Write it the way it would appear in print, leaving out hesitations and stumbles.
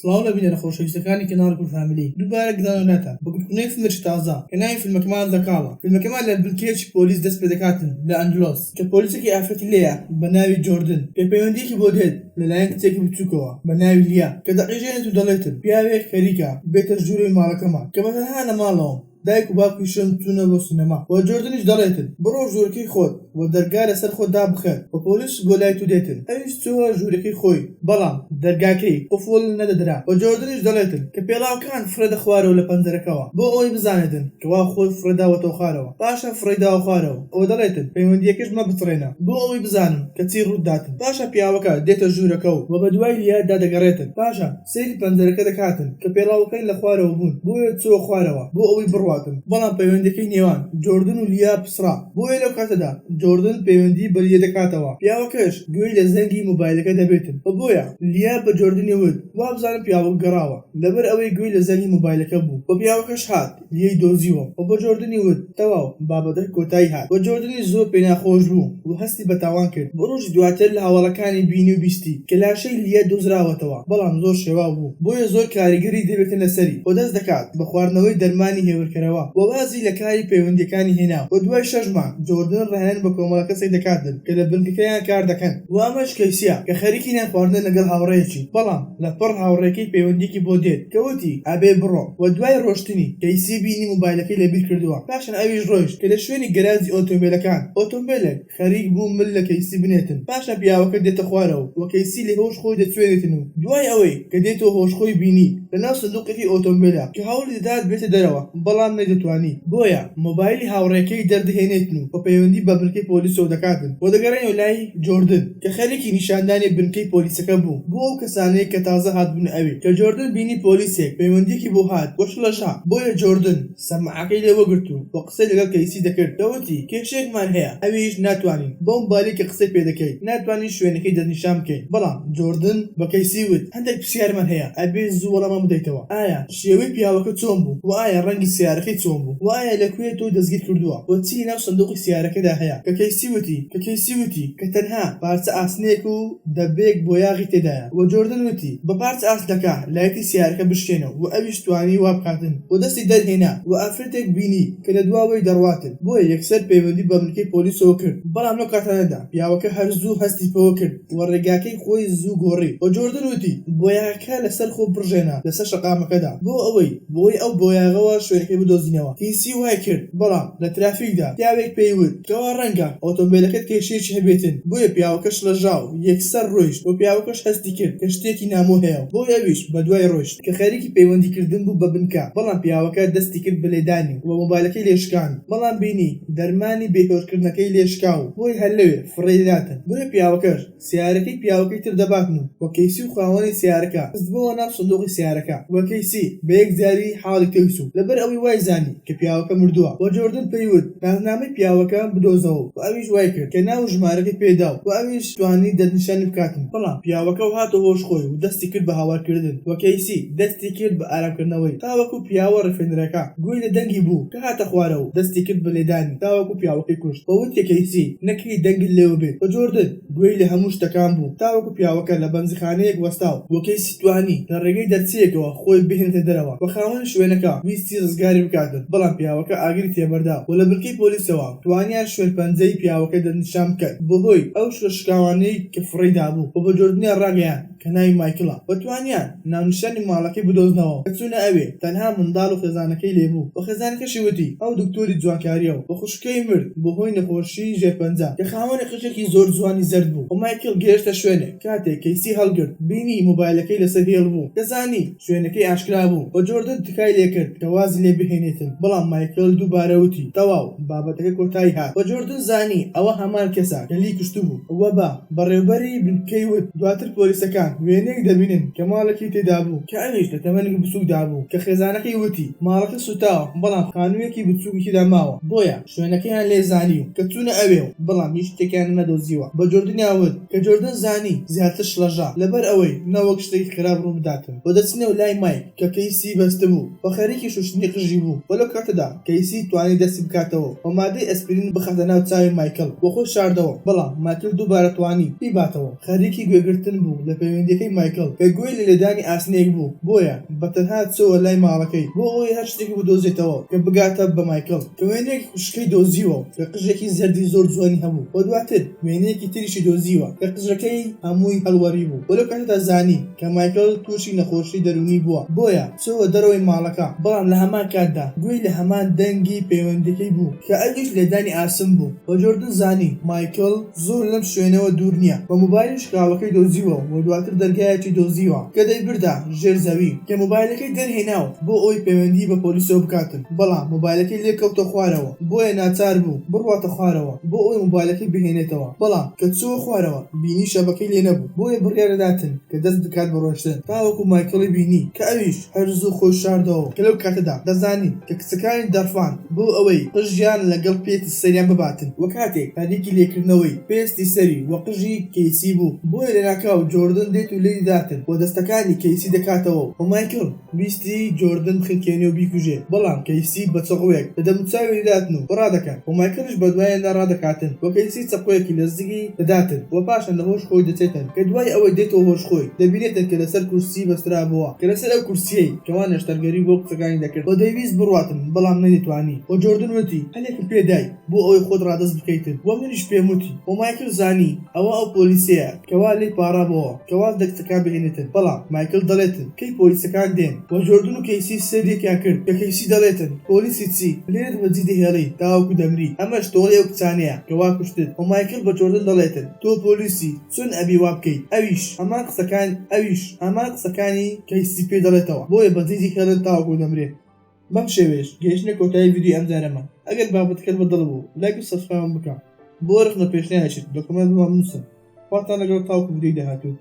سڵاو لە بینەرە خۆشەویستەکانی کەناڵی کورد فامیلی، دووبارە گەڕانەوە لاتان بە کورتکردنەوەی فیلمێکی تازە کە ناوی فیلمەکەمان The Call ە. فیلمەکەمان لە بنکەیەکی پۆلیس دەست پێدەکاتن لە ئەندلۆس کە پۆلیسێکی ئافرەتی لێیە بە ناوی جۆردن کە پەیوەندیەکی بۆ دێت لەلایەن کچێکی بچوکەوە بە ناوی لیا کە دەقیژێنێت و دەڵێتن پیاوێک خەریکە بێتە ژوورەوەی ماڵەکەمان کە بە تەنها لە ماڵەوەم دایک و باوکیشم چوونە بۆ سینەما و جۆردنیش دەڵێتن بڕۆ ژوورەکەی خۆت و دەرگا لەسەر خۆت دابخە و پۆلیس بۆ لای تو دێتن ئەویش چووە ژوورەکەی خۆی بەڵام دەرگاکەی قفڵ نەدەدرا و جۆردنیش دەڵێتن کە پێڵاوەکان فڕێدە خوارەوە لە پەنجەرەکەوە بۆ ئەوەی بزانێتن کەوا خۆی فڕێداوەتەوە خوارەوە پاشان فڕێیداوە خوارەوە و دەڵێتن پەیوەندیەکەش مەبچڕێنە بۆ ئەوەی بزانم کە چی ڕوودداتن پاشان پیاوەکە دێتە ژوورەکەو و بەدوای لیا دا دەگەڕێتن پاشان سەیری پەنجەرەکە دەکاتن کە پێڵاوەکانی لە خوارەوە بوون بۆیە چووە خوارەوە بۆ ئەوەی بڕواتن بەڵام پەیوەندیەکەی نێوان جۆردن و لیا پچڕا بۆیە لەو کاتەدا جۆردن پەیوەندی بە لیا دەکاتەوە پیاوەکەش گوێی لە زەنگی مۆبایلەکە دەبێتن و بۆیە لیا بە جۆردنی وت وابزانم پیاوەکە گەڕاوە لەبەر ئەوەی گوێی لە زەنگی مۆبایلەکە بوو و پیاوەکەش هات لیای دۆزیوە و بە جۆردنی وت، تەواو، بابەتەکە کۆتایی هات. و جۆردنیش زۆر پێی ناخۆش بوو و هەستی بە تاوان کرد. بۆ ڕۆژی دواتر لە هەواڵەکانی بینی و بیستی کە لاشەی لیا دۆزراوەتەوە، بەڵام زۆر شێواو بوو، بۆیە زۆر کاریگەری دەبێتە لەسەری و دەست دەکات بە خواردنەوەی دەرمانی هێورکەرەوە و وازی لە کاری پەیوەندییەکانی هێنا و دوای شەش مانگ جۆردن ڕاهێنان بە کۆمەڵە کەسێک دەکاتن کە لە بنکەکەیان کار دەکەن و ئەمەش کەیسیە کە خەریکی نان خواردنە لەگەڵ هاوڕێیەکی، بەڵام. لە پڕ هاوڕێکەی پەیوەندیەکی بۆ دێت کە وتی ئەبێ بڕۆم و دوای ڕۆشتنی کەیسی بینی موبایلەکەی لەبیر کردووە پاشان ئەویش ڕۆیشت کە لە شوێنی گەراجی ئۆتۆمبێلەکان ئۆتۆمبێلێک خەریک بوو مل لە کەیسی بنێتن پاشان پیاوەکە دێتە خوارەوە و کەیسی لە هۆش خۆی دەچوێنێتن و دوای ئەوەی کە دێتەوە هۆش خۆی بینی لەناو سندوقێکی ئۆتۆمبێلە کە هەوڵی دەدات بێتە دەرەوە بەڵام نەیدەتوانی بۆیە مۆبایلی هاوڕێکەی دەردەهێنێتن و پەیوەندی بە بنکەی پۆلیسەوە دەکاتن و دەگەڕێنەوە لای جۆردن. کە خەریکی نیشاندانی بنکەی پۆلیسەکە بوو بۆ ئەو کەسانەی کە تازە هاتبوونە ئەوێ، کە جۆردن بینی پۆلیسێک پەیوەندیەکی بۆ هات و شڵەژا، بۆیە جۆردن سەماعەکەی لێ وەگرت و و قسەی لەگەڵ کەیسی دەکرد کە وتی کێشەیەکمان هەیە ئەویش ناتوانین بەو مۆبایلەی کە قسەی پێ دەکەیت ناتوانین شوێنەکەی دەستنیشان بکەین، بەڵام جۆردن بە کەیسی وت هەندێک پرسیارمان هەیە ئەبێ زوو وەڵامان بدەیتەوە ئایا شێوەی پیاوەکە چۆن بوو و ئایا ڕەنگی سەیارەکەی چۆن بوو و ئایا لە کوێ تۆی دەستگیر کردووە و چی لەناو سندوقی سەیارەکەدا هەیە کە کەیسی وتی کە کەیسی وتی کە تەنها پارچە ئاسنێک و دەبەیەک بۆیاغی تێدایە و جۆردن وتی بە پارچە ئاسنەکە لایتی سەیارەکە بشکێنە و ئەویش توانی وا بکاتن و دەستی دەرهێنا و ئافرەتێک بینی کە لە دواوەی دەڕواتن بۆیە یەکسەر پەیوەندی بە بنکەی پۆلیسەوە کرد بەڵام لەو کاتانەدا پیاوەکە هەر زوو هەستی پێوە کرد و ڕێگاکەی خۆی زوو گۆڕی و جۆردن وتی بۆیاغەکە لەسەر خۆ بڕژێنە لەسەر شەقامەکەدا بۆ ئەوەی بەهۆی ئەو بۆیاغەوە شوێنەکەی بدۆزینەوە کەیسی وای کرد بەڵام لە ترافیکدا پیاوێک پێی وت کەوا ڕەنگە ئۆتۆمبێلەکەت کێشەیەکی هەبێتن بۆیە پیاوەکە شڵەژا و یەکسەر ڕۆیشت و پیاوەکەش هەستی کرد کە شتێکی نامۆ هەیە و بۆیە ئەویش بەدوای ڕۆیشت کە خەریکی پەیوەندی کردن بوو بە بنکە بەڵام پیاوەکە دەستی کرد بە لێدانی و مۆبایلەکەی لێ شکاند بەڵام بینی دەرمانی بێهۆشکردنەکەی لێ شکا و بۆیە هەر لەوێ فڕێی داتن بۆیە پیاوەکەش سەیارەکەی پیاوەکەی تر دەباتن و وە کەیسی و خاوەنی سەیارەکە خستبۆوە ناو سندوقی سەیارەکە وە کەیسی بە یەک جاری حاڵی تێکچوو لەبەر ئەوەی وای زانی کە پیاوەکە مردووە وە جۆردن پێی وت ناسنامەی پیاوەکە بدۆزەوە و ئەویش وای کرد کە ناو و ژمارەکەی پێ دا و ئەویش توانی دەستنیشانی بکاتن بەڵام پیاوەکە هاتەوە هۆش خۆی و دەستی کرد بە هاوار کردن وە کەیسی دەستی کرد بە ئارام کردنەوەی تاوەکو پیاوە ڕفێنرەکە گوێی لە دەنگی بوو کە هاتە خوارەوە و دەستی کرد بە لێدانی تاوەکو پیاوەکەی کوشت و وتی کەیسی نەکەی دەنگت لێوە بێت و جۆردن گوێی لە هەموو شتەکان بوو تاوەکو پیاوەکە لە بەنزیخانەیەک وەستا و کەیسی توانی لە ڕێگەی دەرچەیەکەوە خۆی بهێنێتە دەرەوە و خاوەنی شوێنەکە ویستی ڕزگاری بکاتن بەڵام پیاوەکە ئاگری تێبەردا و لە بنکەی پۆلیسەوە توانیان شوێن پەنجەی پیاوەکە دەستنیشان بکەن بەهۆی ئەو شتە شکاوانەی کە فڕێی دابوو و بە جۆردنیان ڕاگەیاند کە ناوی مایکڵە و توانیان ناونیشانی ماڵەکەی بدۆزنەوە کە چوونە ئەوێ تەنها منداڵ و خێزانەکەی لێبوو و خێزانەکەشی وتی ئەو دکتۆری جوانکاریە و خوشکەی مرد بەهۆی نەخۆشی ژێرپەنجە کە خاوەنی قژێکی زۆر جوانی زەرد بوو و مایکڵ گەیشتە شوێنێک کاتێک کەیسی هەڵگرت بینی مۆبایلەکەی لەسەر هێڵ بوو کە زانی شوێنەکەی ئاشکرا بوو و جۆردن تکای لێکرد کە وازی لێ بهێنێتن بەڵام مایکڵ دووبارە وتی تەواو بابەتەکە کۆتایی هات و جۆردن زانی ئەوە هەمان کەسە کە لی کوشتبوو و بە بەڕێوبەری بنکەی وت، دواتر پۆلیسەکان وێنەیەک دەبینن کە ماڵێکی تێدابوو کە ئەویش لە تەمەنێکی بچووکدا بوو کە خێزانەکەی وتی ماڵەکە سوتاوە بەڵام خانوویەکی بچووکی تێدا ماوە بۆیە شوێنەکەیان لێ زانی و کە چوونە ئەوێ و بەڵام هیچ شتێکیان نەدۆزیوە بە جۆردنیان وت کە جۆردن زانی زیاتر شڵەژا لەبەر ئەوەی نەوەک شتێکی خراپ ڕووبداتن و دەچنەوە لای مایک کە کەیسی بەستبوو و خەریکی شوشتنی قژی بوو. بوو و لەو کاتەدا کەیسی توانی دەستی بکاتەوە و مادەی ئەسپرین بخاتە ناو چاوی مایکڵ و خۆی شاردەوە، بەڵام مایکڵ دووبارە توانی بیباتەوە. خەریکی گوێگرتن بوو لە پەیوەندیەکەی مایکڵ کە گوێی لە لێدانی ئاسنێک بوو، بۆیە بە تەنها چۆوە لای ماڵەکەی بۆ ئەوەی هەر شتێک بدۆزێتەوە کە بگاتە بە مایکڵ کە وێنەیەکی خوشکەی دۆزیوە کە قژێکی زەردی زۆر جوانی هەبوو و دواتر وێنەیەکی تریشی دۆزیوە کە قژەکەی هەمووی هەڵوەریبوو و لەو کاتەدا زانی کە مایکڵ تووشی نەخۆشی دەروونی بووە بۆیە چۆوە دەرەوەی ماڵەکە، بەڵام لە هەمان کاتدا گوێی لە هەمان دەنگی پەیوەندیەکەی بوو کە ئەویش لێدانی ئاسن بوو و جۆردن زانی مایکڵ زۆر لەم شوێنەوە دوور نیە و مۆبایلی شکاوەکەی دۆزیوە و دواتر دەرگایەکی دۆزیوە کە دەیبردە ژێر زەوی کە مۆبایلەکەی دەرهێنا و بۆ ئەوەی پەیوەندی بە پۆلیسەوە بکاتن بەڵام مۆبایلەکەی لێ کەوتە خوارەوە بۆیە ناچار بوو بڕواتە خوارەوە بۆ ئەوەی مۆبایلەکەی بهێنێتەوە بەڵام کە چووە خوارەوە بینی شەبەکەی لێ نەبوو بۆیە بڕیاردەداتن کە دەست بکات بە ڕۆشتن تاوەکو مایکڵی بینی کە ئەویش هەر زوو خۆی شاردەوە کە لەو کاتەدا دەزانی کە کچەکانی دەڕفاند بۆ ئەوەی قژیان لەگەڵ پێستی سەریان بباتن وە کاتێک خەریکی لێکردنەوەی پێستی سەری و قژی کەیسی بوو بۆیە لەناکاو جۆردن دێت و لێی دەداتن و دەستەکانی کەیسی دەکاتەوە و مایکڵ ویستی جۆردن بخنکێنێ و بیکوژێ، بەڵام کەیسی بە چەقۆیەک لە دەموچاوی دەداتن و ڕادەکەن و مایکڵیش بەدوایاندا ڕادەکاتن و کەیسی چەقۆیەکی لە زگی دەداتن و پاشان لە هۆش خۆی دەچێتن کە دوای ئەوەی دێتەوە هۆش خۆی دەبینێتن کە لەسەر کورسی بەسترابۆوە کە لەسەر ئەو کورسیەی کەوا نەشتەرگەری بۆ قسەکانی دەکرد و دەیویست بڕواتن بەڵام نەیدەتوانی و جۆردن وتی هەلێکم پێ دای بۆ ئەوەی خۆت ڕادەست بکەیتن و منیش پێم وتی و مایکڵ زانی ئەوە ئەو پۆلیسەیە کەوا لێی پاڕابۆوە کە واز لە کچەکان بهێنێتن بەڵام مایکڵ دەڵێتن کەی پۆلیسەکان دێن وە جۆردن و کەیسی سەیرێکیان کرد کە کەیسی دەڵێتن پۆلیسی چی لێرەت بەجی دەهێڵی تاوەکو دەمری ئەمەش تۆڵەی ئەو کچانەیە کەوا کوشتت وە مایکڵ بە جۆردن دەڵێتن تۆ پۆلیسی چۆن ئەبی وا بکەیت ئەویش هەمان قسەکان ئەویش هەمان قسەکانی کەیسی پێ دەڵێتەوە بۆیە بەجێی دەهێڵێت تاوەکو دەمرێ. بەم شێوەیەش گەیشتینە کۆتایی ڤیدیۆی ئەمجارەمان ئەگەر بابەتەکەت بە دڵ بوو لایک و subscribe م بکە بۆ ڕەخنە و پێشنیارێکت لە comment بۆمان بنوسن خواتان لەگەڵ تاوەکو ڤیدیۆی داهاتوو.